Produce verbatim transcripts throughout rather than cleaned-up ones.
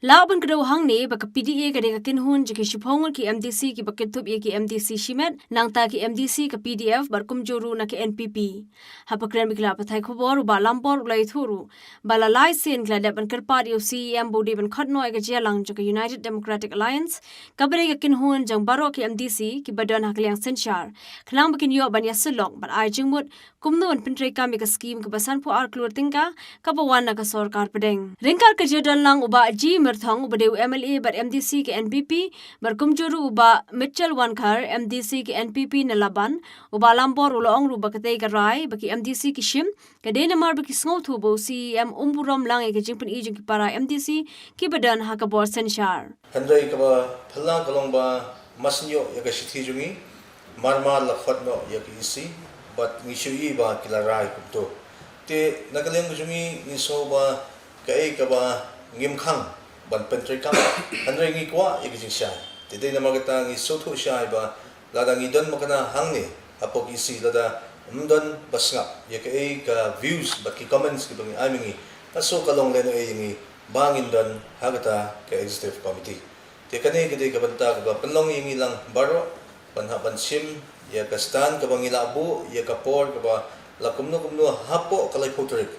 Lah ban kdew hangne ba ka P D A ka dei ka kynhun jong ki shiphew ngut ki M D C kiba kynthup ïa ki M D C shimet, nangta ki M D C ka P D F bad kumjuh ruh na ka N P P. Haba kren bad ki lad pathai khubor, u Bah Lambor u la ïathuh ruh ba la lai sien ki la dep ban kyrpad ïa u C E M ba u dei ban khot noh ïa ka jingïalang jong ka United Democratic Alliance, kaba dei ka kynhun jong baroh ki M D C kiba don ha ka liang synshar, khnang ba kin ïoh ban ïasyllok bad ai jingmut kumno ban pyntreikam ïa ka skim kaba sanphew ar klur tyngka kaba wan na ka sorkar pdeng. Ryngkat ka jingdon lang u Bah G Myrthong uba dei u M L A bad M D C ka N P P, bad kumjuh ruh u Bah Mitchell Wankhar, M D C ka N P P na Laban, u Bah Lambor u la ong ruh ba katei ka rai ba ki M D C ki shim ka dei namar ba ki sngewthuh ba u C E M um burom lang ïa ka jingpyni jong ki para M D C kiba don ha ka bor synshar. Hynrei kaba phylla ka long ba mar shu ïoh ïa ka shithi jong ngi, mar mar la khot noh ïa ka E C, bad ngi shu ïohi ba ki la rai kumto. Te na ka liang ka jong ngi, ngi sngew ba kaei kaba ngim khang ban pyntreikam, hynrei ngi kwah ïa ka jingshai. Te dei namar kata ngi sngewthuh shai ba lada ngi don makna hangne hapoh ka E C, lada ym don ba sngap ïa kaei ka views bad ki comments kiba ngi ai ma ngi, ka sngew ka long lehnohei ïa ngi ba ngin don ha kata ka executive committee. Te kane ka dei ka bynta kaba pynlong ïa ngi lang baroh ban hap ban shim ïa ka stand kaba ngi la buh ïa ka por kaba la kumno kumno hapoh ka laiphew tarik.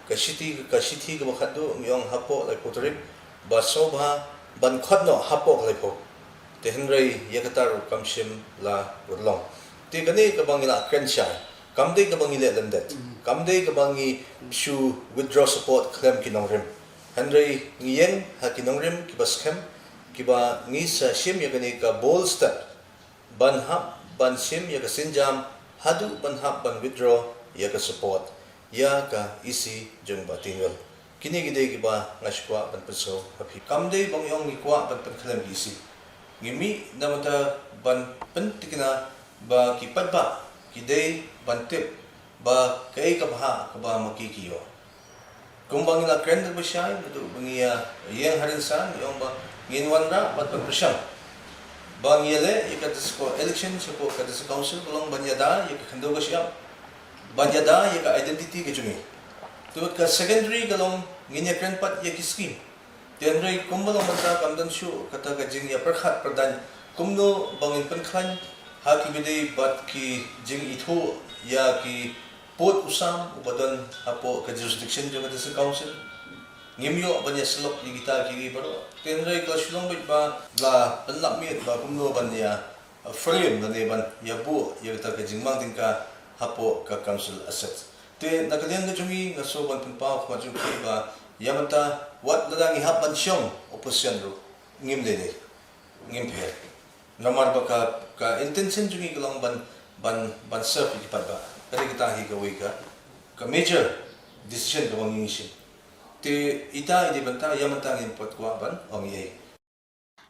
Ka shithi, ka shithi kaba khatduh ngi ong hapoh laiphew tarik, ba sngewbha ban khot noh hapoh ka laiphew. Te hynrei ïa kata ruh kam shym la pynlong. Te kane kaba ngi la kren shai, kam dei kaba ngi leh lyndet, kam dei kaba ngi shu withdraw support khlem ki nongrim. Hynrei ngi ïeng ha ki nongrim kiba skhem, kiba ngi sa shim ïa kane ka bold step ban hap ban shim ïa ka sienjam haduh ban hap ban withdraw ïa ka support ïa ka E C jong Bah Teinwell. Kine ki dei kiba nga shu kwah ban pynsngew ha phi. Kam dei ba ngi ong ngi kwah ban pynkhlem ki E C. Ngi mih na bynta ban pynthikna ba ki paidbah ki dei ban tip ba kaei ka bha kaba ma ki ki ïoh. Kumba ngi la kren da kaba shai, naduh ba ngi ïa ïeng ha rynsan, ngi ong ba ngin wanrah bad ban pyrshang ba ngi ïaleh ïa ka district election shapoh ka district council, ka long ban ïada ïa ka khyndew ka shyiap, ban ïada ïa ka identity ka jong ngi. Te bad ka secondary ka long ngin ïa kren pat ïa ki skim. Te hynrei kumba long mynta kam don shuh kata ka jingïapyrkhat pyrdaiñ kumno ba ngin pynkhlaiñ ha kiba dei bad ki jingithuh ïa ki pud u sam uba don hapoh ka jurisdiction jong ka district council. Ngim ïoh ban ïasyllok ïa kita kiwei baroh. Te hynrei ka la shu long beit ba la pynlap miet ba kumno ban ïa frame lane ban ïa buh ïa kata ka jingmang tyngka hapoh ka council assets. Te na ka liang ka jong ngi nga sngew ban pynpaw khmat jong phi ba ïa mynta wat lada ngi hap ban shong opposition ruh ngim lei lei, ngim pher. Namar ba ka, ka intention jong ngi ka long ban, ban, ban serve ïa ki paidbah. Ka dei kata hi kawei ka, ka major decision kaba ngi shim. Te ita i dei bynta ïa mynta ngim pat kwah ban ong ei.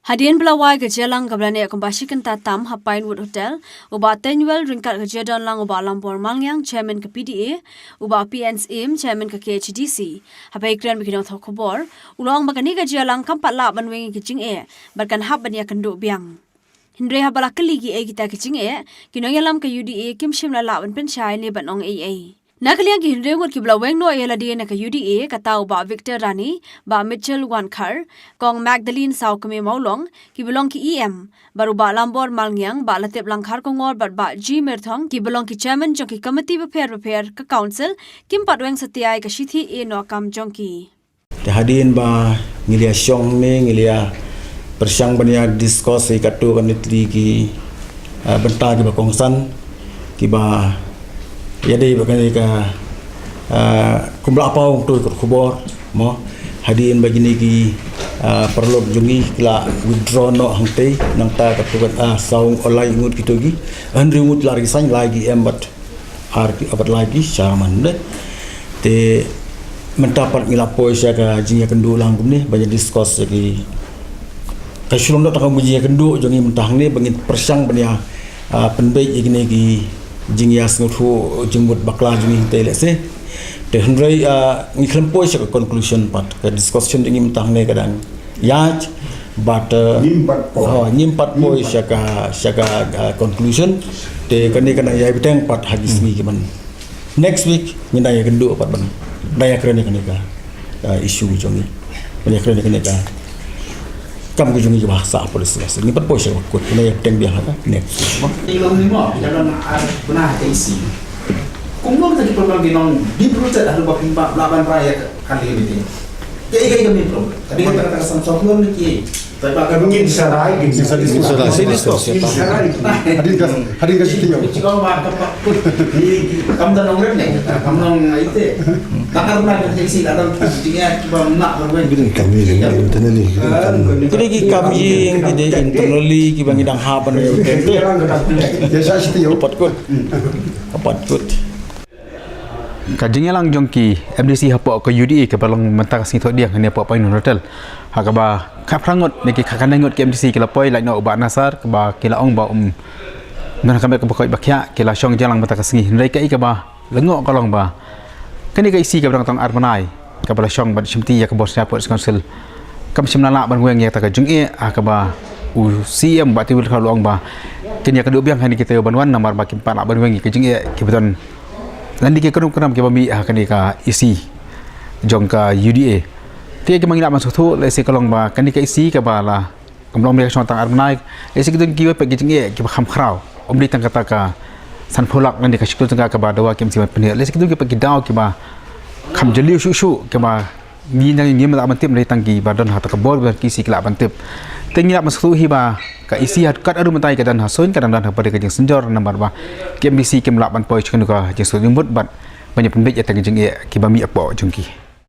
Hadien ba la wai ka jingïalang kaba la neh kumba shi kynta tam ha Pinewood Hotel, u Bah Teinwell ryngkat ka jingdon lang u Bah Lambor Malngiang, Chairman ka P D A, u Bah P N Syiem, Chairman ka K H A D C. Haba ïakren bad ki nongthoh khubor, u la ong ba kane ka jingïalang kam pat lah ban weng ïa ki jingeh bad kan hap ban ïakynduh biang. Hynrei haba la kylli kiei kita ki jingeh, ki nongïalam ka U D A kim shym la lah ban pynshai ne ban ong ei ei. Na ka liang ki hynriew ngut kiba la weng noh ïa lade na ka U D A, kata u Bah Victor Rani, Bah Mitchell Wankhar, Kong Magdalene Sawkmie Mawlong, kiba long ki E M, bad u Bah Lambor Malngiang, Bah Latip Langkhar Kongor bad Bah G Myrthong, kiba long ki chairman jong ki committee bapher bapher ka council, kim pat weng satia ïa ka shithi ïehnoh kam jong ki. Te hadien ba ngi la shong ne ngi la pyrshang ban ïa discuss ïa katto katne tylli ki, ah, bynta kiba kongsan kiba ïadei bad kane ka, ah, kumba la paw hangto ha ki kot khubor mo, hadien ba kine ki, ah, paralok jong ngi ki la withdraw noh hangtei, nangta katto katne, ah, saw, lai ngut kito ki, hynriew ngut la resign, lai ki em bad ar ki, bad lai ki chairman de. Te mynta pat ngi la poi sha ka jingïakynduh lang kumne ba ïa discuss ïa ki, ka shu long da tang ka jingïakynduh jong ngi mynta hangne ba ngin pyrshang ban ïa, ah, pynbeit ïa kine ki jingïasngewthuh jingmut bakla jong ngi te lehse. Te hynrei, ah, ngi khlem poi sha ka conclusion pat, ka discussion jong ngi mynta hangne ka dang ïaid, but, uh, ngim pat poi. Oh, ngim pat poi sha ka, sha ka, uh, conclusion. Te kane ka nang ïai bteng pat ha ki sngi ki ban. Next week ngin da ïakynduh pat ban da ïakren ïa kane ka, uh, issue jong ngi. Ban ïakren ïa kane ka, kam ka jong ngi ba sah police station. Ngi pat poi sha ka court, ngi la ïa pynbiang ha ka next. Ngi long ni mo, ngi la long ar bnai ha ka E C. Kumno kita ki problem ki nong deep rooted ha ruh ba pynbah lah ban rai ïa ka, ka limit. Ka ei ka ei ka main problem. Ka dei kata kata ka samsok lon ni ki. Tang ba ka ngin sarai, ngin sarai. Ngin sarai. Hadien ka, hadien ka sitio. Kam da nong rem ne, kam nong ai te. Takar na ka tengsi la dang jingeh kiba mna bermain. Kami ni, internally. Kini ki kam ïing, ki dei internally, kiba ngi dang hap ban. Ya sa sitio. Pat kut. Pat kut. Ka jingïalang jong ki M D C hapoh ka U D A kaba long mynta ka sngi Thohdieng hangne hapoh Pynhun Hotel. Ha kaba khatphra ngut na ki khatkhyndai ngut ki M D C ki la poi, lait noh u Bah Nasar, kaba ki la ong ba um don ha ka met kaba koit ba khiah, ki la shong jingïalang mynta ka sngi. Hynrei kaei kaba lyngngoh ka long ba kane ka E C kaba dang tang ar bnai kaba la shong bad shimti ïa ka bor Sniawbhalang Ports Council kam shym la lah ban weng ïa kata ka jingeh, ha kaba u C M Bah Tirwin Rakkhaw u la ong ba kin ïa kynduh biang ha kine ki taïew ban wan namar ba kim pat lah ban weng ïa ka jingeh kiba don lane ki kynrum kynram kiba mih ha kane ka E C jong ka U D A. Te kiba ngi lah ban sngewthuh lehse ka long ba kane ka E C kaba la, kam long ba ka shong tang ar bnai, lehse ki don kiwei pat ki jingeh kiba kham khraw. Ym dei tang kata ka sanphew lak lane ka shi klur tyngka kaba dawa ki M D C ban pynheh. Lehse ki don kiwei pat ki daw kiba kham jylliew shuh shuh kiba ngi nang ngim lah ban tip, ym dei tang kiba don ha kata ka bor, ki E C ki lah ban tip. Te ngi lah ban sngewthuh hi ba ka E C ha kat haduh mynta ka don ha suiñ, ka dang don ha ka jingsynjor namar ba ki M D C kim lah ban poi sha kano ka jingsngewthuh jingmut bad ban ïa pynbeit ïa tang ki jingeh kiba mih hapoh jong ki.